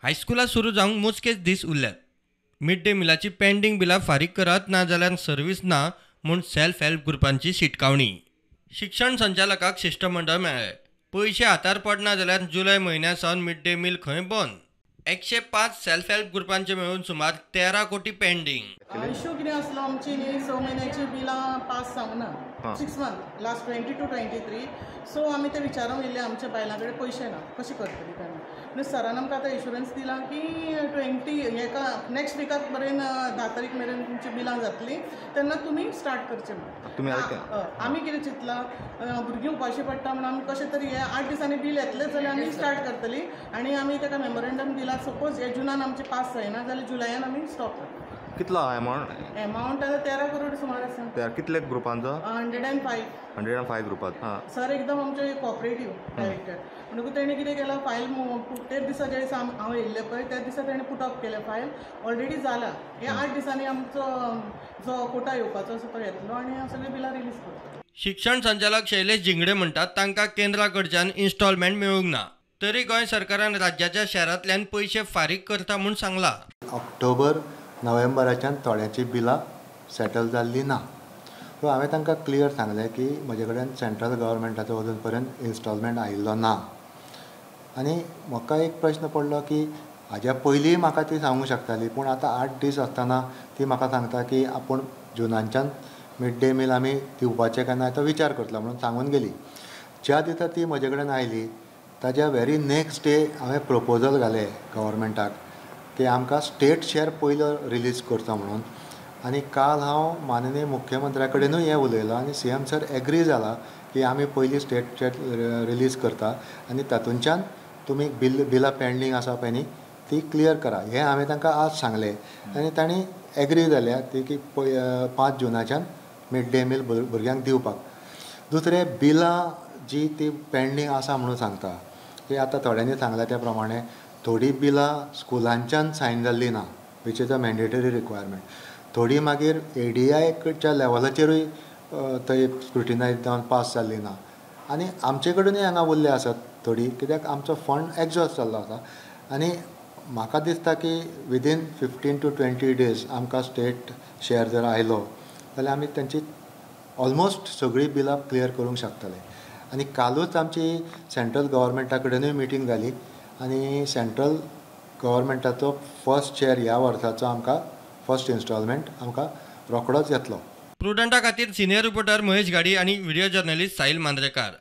हायस्कुलां सुरू जावंक मोजकेच दीस उरल्यात. मिड डे मिलाची पेंडींग बिलां फारीक करात, ना जाल्यार सर्वीस ना म्हूण सेल्फ हेल्प ग्रुपांची शिटकावणी. शिक्षण संचालकाक शिश्टमंडळ मेळ्ळें. पयशे हातार पडना जाल्यार जुलय म्हयन्या सावन मिड डे मील खंय बंद. 105 सेल्फ हेल्प ग्रुपांचे मेळून सुमार 13 कोटी पेंडींग. इशू कितें आसलो, आमची न्ही 6 म्हयन्याची बिलां पास जावंक ना, 6 मंथ लास्ट 22-23. सो आमी ते विचारूंक येयल्ले, आमच्या बायलां कडेन पयशे ना, कशें करतली तेन्ना. म्हणून सरान आमकां आतां एश्युरन्स दिला की 20 हेका नेक्स्ट विकाक मेरेन 10 तारीख मेरेन तुमची बिलां जातली, तेन्ना तुमी स्टार्ट करचें म्हणून. आमी कितें चिंतलां, भुरगीं उपाशी पडटा म्हणून आमी कशें तरी हे 8 दिसांनी बील येतलें जाल्यार आमी स्टार्ट करतली. आनी आमी ताका मेमोरेंडम दिला, सपोज हे जुनान आमचे पास जायना जाल्यार जुलयान आमी स्टॉप करतले. कितलो अमाउंट? एमाउंट आतां 13 करोड सुमार आसा. कितले ग्रुपांचो? 105. 105 ग्रुपांत. सर एकदम आमचे कॉपरेटीव डायरेक्टर, म्हणटकूच तेणी कितें केलां, फायल तेच दिसा ज्या दिसा हांव येयल्लें पळय त्या दिसा तेणी पुट अप केलें, फायल ऑलरेडी जाला. हे 8 दिसांनी आमचो जो कोटा येवपाचो आसा तो येतलो आनी सगळीं बिलां रिलीज करतलो. शिक्षण संचालक शैलेश झिंगडे म्हणटात तांकां केंद्रा कडच्यान इन्स्टॉलमेंट मेळूंक ना, तरी गोंय सरकारान राज्याच्या शहरांतल्यान पयशे फारीक करता म्हूण सांगला. ऑक्टोबर नोव्हेंबराच्यान थोड्यांची बिलां सेटल जाल्ली ना. सो हांवें तांकां क्लियर सांगलें की म्हजे कडेन सेंट्रल गव्हर्मेंटाचो अजून पर्यंत इन्स्टॉलमेंट आयिल्लो ना. आनी म्हाका एक प्रश्न पडलो की हाज्या पयलीं म्हाका ती सांगूंक शकताली, पूण आतां 8 दीस आसतना ती म्हाका सांगता की आपूण जुनाच्यान मिड डे मील आमी दिवपाचें काय ना तो विचार करतलो म्हणून सांगून गेली. ज्या दिसा ती म्हजे कडेन आयली ताज्या व्हेरी नेक्स्ट डे हांवें प्रपोजल घालें गव्हर्मेंटाक की आमकां स्टेट शेअर पयलो रिलीज करचो म्हणून. आनी काल हांव माननीय मुख्यमंत्र्या कडेनूय हें उलयलां आनी सी एम सर एग्री जाला की आमी पयलीं स्टेट शेअर रिलीज करता आनी तातूंच्यान तुमी बिलां पेंडींग आसा पळय न्ही ती क्लियर करा. हें हांवें तांकां आज सांगलें आनी तांणी एग्री जाल्या ती की 5 जुनाच्यान मिड डे मील भुरग्यांक दिवपाक. दुसरें, बिलां जी ती पेंडींग आसा म्हणून सांगता की आतां थोड्यांनी सांगलां त्या प्रमाणे थोडीं बिलां स्कुलांच्यान सायन जाल्लीं ना, which is a mandatory requirement. थोडीं मागीर ADIच्या लेवलाचेरूय थंय स्क्रुटिनायज जावन पास जाल्ली ना. आनी आमचे कडेनूय हांगा उरले आसात थोडीं, कित्याक आमचो फंड एग्जॉस्ट जाल्लो आसा. आनी म्हाका दिसता की विदीन 15 to 20 days आमकां स्टेट शेअर जर आयलो जाल्यार आमी तांची ऑलमोस्ट सगळीं बिलां क्लियर करूंक शकतले. आनी कालूच आमची सेंट्रल गव्हर्मेंटा कडेनूय मिटींग जाली आनी सेंट्रल गव्हर्मेंटाचो फर्स्ट शेअर ह्या वर्साचो आमकां फर्स्ट इन्स्टॉलमेंट आमकां रोखडोच येतलो. प्रुडंटा खातीर सिनियर रिपोर्टर महेश घाडी आनी व्हिडिओ जर्नलिस्ट साहिल मांद्रेकार.